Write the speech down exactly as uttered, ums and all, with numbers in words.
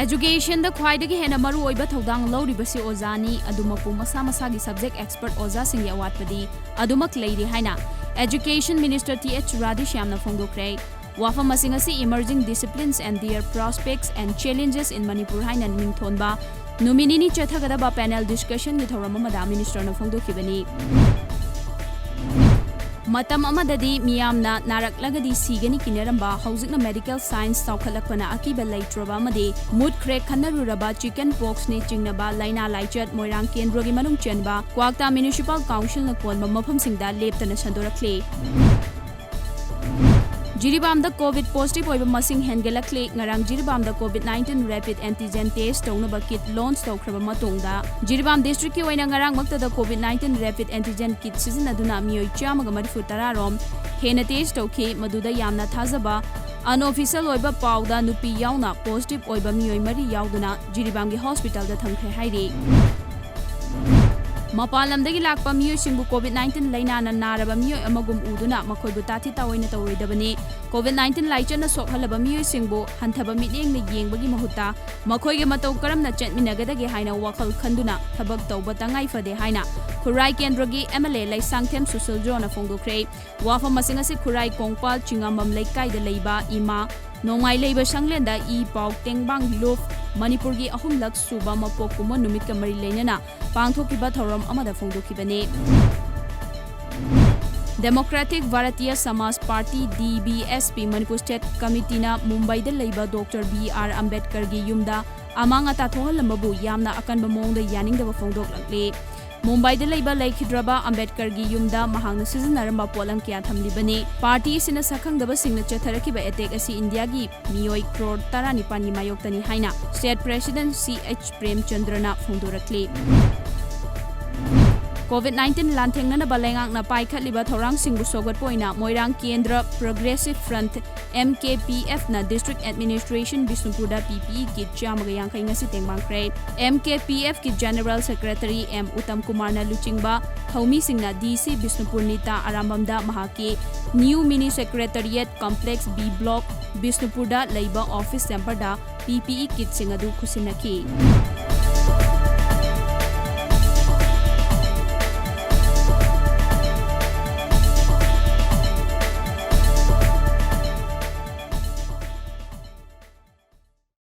Educationꯗ ꯈ꯭ꯋꯥꯏꯗꯒꯤ ꯍꯦꯟꯅ ꯃꯔꯨ ꯑꯣꯏꯕ ꯊꯧꯗꯥꯡ ꯂꯧꯔꯤꯕꯁꯤ ꯑꯣꯖꯥꯅꯤ, ꯑꯗꯨꯃꯛꯄꯨ ꯃꯁꯥ ꯃꯁꯥꯒꯤ subject expert ꯑꯣꯖꯥꯁꯤꯡꯒꯤ ꯑꯋꯥꯠꯄꯗꯤ ꯑꯗꯨꯃꯛ ꯂꯩꯔꯤ ꯍꯥꯏꯅ Education Minister Th Radheshyamꯅ ꯐꯣꯡꯗꯣꯛꯈ꯭ꯔꯦ꯫ ꯋꯥꯐꯝ ꯑꯁꯤꯡ ꯑꯁꯤ Emerging Disciplines and Their Prospects and Challenges in Manipur ꯍꯥꯏꯅ ꯃꯤꯡꯊꯣꯟꯕ ꯅꯨꯃꯤꯠ ꯅꯤꯅꯤ ꯆꯠꯊꯒꯗꯕ panel discussionꯒꯤ ꯊꯧꯔꯝ ꯑꯃꯗ ministerꯅ ꯐꯣꯡꯗꯣꯛꯈꯤꯕꯅꯤ꯫ ꯃꯇꯝ ꯑꯃꯗꯗꯤ ꯃꯤꯌꯥꯝꯅ ꯅꯥꯔꯛꯂꯒꯗꯤ ꯁꯤꯒꯅꯤ ꯀꯤꯅꯔꯝꯕ, ꯍꯧꯖꯤꯛꯅ medical science ꯆꯥꯎꯈꯠꯂꯛꯄꯅ ꯑꯀꯤꯕ ꯂꯩꯇ꯭ꯔꯕ ꯑꯃꯗꯤ ꯃꯨꯠꯈ꯭ꯔꯦ ꯈꯟꯅꯔꯨꯔꯕ chicken poxꯅ ꯆꯤꯡꯅꯕ ꯂꯥꯏꯅꯥ ꯂꯥꯏꯆꯠ ꯃꯣꯏꯔꯥꯡ ꯀꯦꯟꯗ꯭ꯔꯒꯤ ꯃꯅꯨꯡ ꯆꯟꯕ ꯀ꯭ꯋꯥꯛꯇꯥ Municipal Councilꯅ ꯀꯣꯟꯕ ꯃꯐꯝꯁꯤꯡꯗ ꯂꯦꯞꯇꯅ ꯁꯟꯗꯣꯔꯛꯂꯤ꯫ ꯖꯤꯔꯤꯕꯥꯝꯗ COVID positive ꯑꯣꯏꯕ ꯃꯁꯤꯡ ꯍꯦꯟꯒꯠꯂꯛꯂꯤ꯫ ꯉꯔꯥꯡ ꯖꯤꯔꯤꯕꯥꯝꯗ COVID nineteen rapid antigen test ꯇꯧꯅꯕ kit launch ꯇꯧꯈ꯭ꯔꯕ ꯃꯇꯨꯡꯗ, ꯖꯤꯔꯤꯕꯥꯝ districtꯀꯤ ꯑꯣꯏꯅ ꯉꯔꯥꯡꯃꯛꯇꯗ COVID nineteen rapid antigen kit ꯁꯤꯖꯤꯟꯅꯗꯨꯅ ꯃꯤꯑꯣꯏ ꯆꯥꯝꯃꯒ ꯃꯔꯤꯐꯨ ꯇꯔꯥ ꯔꯣꯝ ꯍꯦꯟꯅ test ꯇꯧꯈꯤ꯫ ꯃꯗꯨꯗ ꯌꯥꯝꯅ ꯊꯥꯖꯕ unofficial ꯑꯣꯏꯕ ꯄꯥꯎꯗ ꯅꯨꯄꯤ ꯌꯥꯎꯅ positive ꯑꯣꯏꯕ ꯃꯤꯑꯣꯏ ꯃꯔꯤ ꯌꯥꯎꯗꯨꯅ ꯖꯤꯔꯤꯕꯥꯝꯒꯤ hospitalꯗ ꯊꯝꯈ꯭ꯔꯦ ꯍꯥꯏꯔꯤ꯫ ꯃꯄꯥꯟ ꯂꯝꯗꯒꯤ ꯂꯥꯛꯄ ꯃꯤꯑꯣꯏꯁꯤꯡꯕꯨ COVID nineteen ꯂꯥꯏꯅꯥꯅ ꯅꯥꯔꯕ ꯃꯤꯑꯣꯏ ꯑꯃꯒꯨꯝ ꯎꯗꯨꯅ ꯃꯈꯣꯏꯕꯨ ꯇꯥꯊꯤ ꯇꯥꯑꯣꯏꯅ ꯇꯧꯔꯣꯏꯗꯕꯅꯤ꯫ COVID nineteen ꯂꯥꯏꯆꯠꯅ ꯁꯣꯛꯍꯜꯂꯕ ꯃꯤꯑꯣꯏꯁꯤꯡꯕꯨ ꯍꯟꯊꯕ ꯃꯤꯠꯌꯦꯡꯅ ꯌꯦꯡꯕꯒꯤ ꯃꯍꯨꯠꯇ ꯃꯈꯣꯏꯒꯤ ꯃꯇꯧ ꯀꯔꯝꯅ ꯆꯠꯃꯤꯟꯅꯒꯗꯒꯦ ꯍꯥꯏꯅ ꯋꯥꯈꯜ ꯈꯟꯗꯨꯅ ꯊꯕꯛ ꯇꯧꯕ ꯇꯉꯥꯏ ꯐꯗꯦ ꯍꯥꯏꯅ ꯈꯨꯔꯥꯏ ꯀꯦꯟꯗ꯭ꯔꯒꯤ MLA ꯂꯩꯁꯥꯡꯊꯦꯝ ꯁꯨꯁꯤꯜꯖꯣꯅ ꯐꯣꯡꯗꯣꯛꯈ꯭ꯔꯦ꯫ ꯋꯥꯐꯝ ꯑꯁꯤꯡ ꯑꯁꯤ ꯈꯨꯔꯥꯏ ꯀꯣꯡꯄꯥꯜ ꯆꯤꯉꯥꯃꯝ ꯂꯩꯀꯥꯏꯗ ꯂꯩꯕ ꯏꯃꯥ ꯅꯣꯡꯃꯥꯏ ꯂꯩꯕ ꯁꯪꯂꯦꯟꯗ ꯏ ꯄꯥꯎ ꯇꯦꯡꯕꯥꯡ ꯂꯨꯞ ꯃꯅꯤꯄꯨꯔꯒꯤ ꯑꯍꯨꯝꯂꯛ ꯁꯨꯕ ꯃꯄꯣꯛ ꯀꯨꯝꯑꯣꯟ ꯅꯨꯃꯤꯠꯀ ꯃꯔꯤ ꯂꯩꯅꯅ ꯄꯥꯡꯊꯣꯛꯈꯤꯕ ꯊꯧꯔꯝ ꯑꯃꯗ ꯐꯣꯡꯗꯣꯛꯈꯤꯕꯅꯤ꯫ Democratic Bharatiya Samaj Party, DBSP, Manipur State Committeeꯅ ꯃꯨꯝꯕꯥꯏꯗ ꯂꯩꯕ Doctor B R Ambedkarꯒꯤ ꯌꯨꯝꯗ ꯑꯃꯥꯡ ꯑꯇꯥ ꯊꯣꯛꯍꯜꯂꯝꯕꯕꯨ ꯌꯥꯝꯅ ꯑꯀꯟꯕ ꯃꯑꯣꯡꯗ ꯌꯥꯅꯤꯡꯗꯕ ꯐꯣꯡꯗꯣꯛꯂꯛꯂꯤ꯫ ꯃꯨꯝꯕꯥꯏꯗ ꯂꯩꯕ ꯂꯩꯈꯤꯗ꯭ꯔꯕ ꯑꯝꯕꯦꯗꯀꯔꯒꯤ ꯌꯨꯝꯗ ꯃꯍꯥꯛꯅ ꯁꯤꯖꯤꯟꯅꯔꯝꯕ ꯄꯣꯠꯂꯝ ꯀꯌꯥ ꯊꯝꯂꯤꯕꯅꯤ꯫ Party ꯑꯁꯤꯅ ꯁꯛꯈꯪꯗꯕꯁꯤꯡꯅ ꯆꯠꯊꯔꯛꯈꯤꯕ attack ꯑꯁꯤ ꯏꯟꯗꯤꯌꯥꯒꯤ ꯃꯤꯑꯣꯏ ꯀ꯭ꯔꯣꯔ ꯇꯔꯥꯅꯤꯄꯥꯟꯒꯤ ꯃꯥꯌꯣꯛꯇꯅꯤ ꯍꯥꯏꯅ State President C H ꯄ꯭ꯔꯦꯝꯆꯟꯗ꯭ꯔꯅ ꯐꯣꯡꯗꯣꯔꯛꯂꯤ꯫ COVID nineteen ꯂꯥꯟꯊꯦꯡꯅꯅꯕ ꯂꯩꯉꯥꯛꯅ ꯄꯥꯏꯈꯠꯂꯤꯕ ꯊꯧꯔꯥꯡꯁꯤꯡꯕꯨ ꯁꯧꯒꯠꯄ ꯑꯣꯏꯅ ꯃꯣꯏꯔꯥꯡ ꯀꯦꯟꯗ꯭ꯔ Progressive Front, MKPFꯅ District Administration ꯕꯤꯁꯅꯨꯄꯨꯔꯗ PPE kit ꯆꯥꯝꯃꯒ ꯌꯥꯡꯈꯩ ꯉꯁꯤ ꯇꯦꯡꯕꯥꯡꯈ꯭ꯔꯦ꯫ MKPFꯀꯤ General Secretary M ꯎꯇꯝ ꯀꯨꯃꯥꯔꯅ ꯂꯨꯆꯤꯡꯕ ꯊꯧꯃꯤꯁꯤꯡꯅ DC ꯕꯤꯁꯅꯨꯄꯨꯔ ꯅꯤꯇꯥ ꯑꯔꯥꯝꯕꯝꯗ ꯃꯍꯥꯛꯀꯤ New Mini Secretariat Complex B Block ꯕꯤꯁꯅꯨꯄꯨꯔꯗ ꯂꯩꯕ office chamberꯗ ꯄꯤ ꯄꯤ ꯏ ꯀꯤꯠꯁꯤꯡ ꯑꯗꯨ ꯈꯨꯠꯁꯤꯟꯅꯈꯤ꯫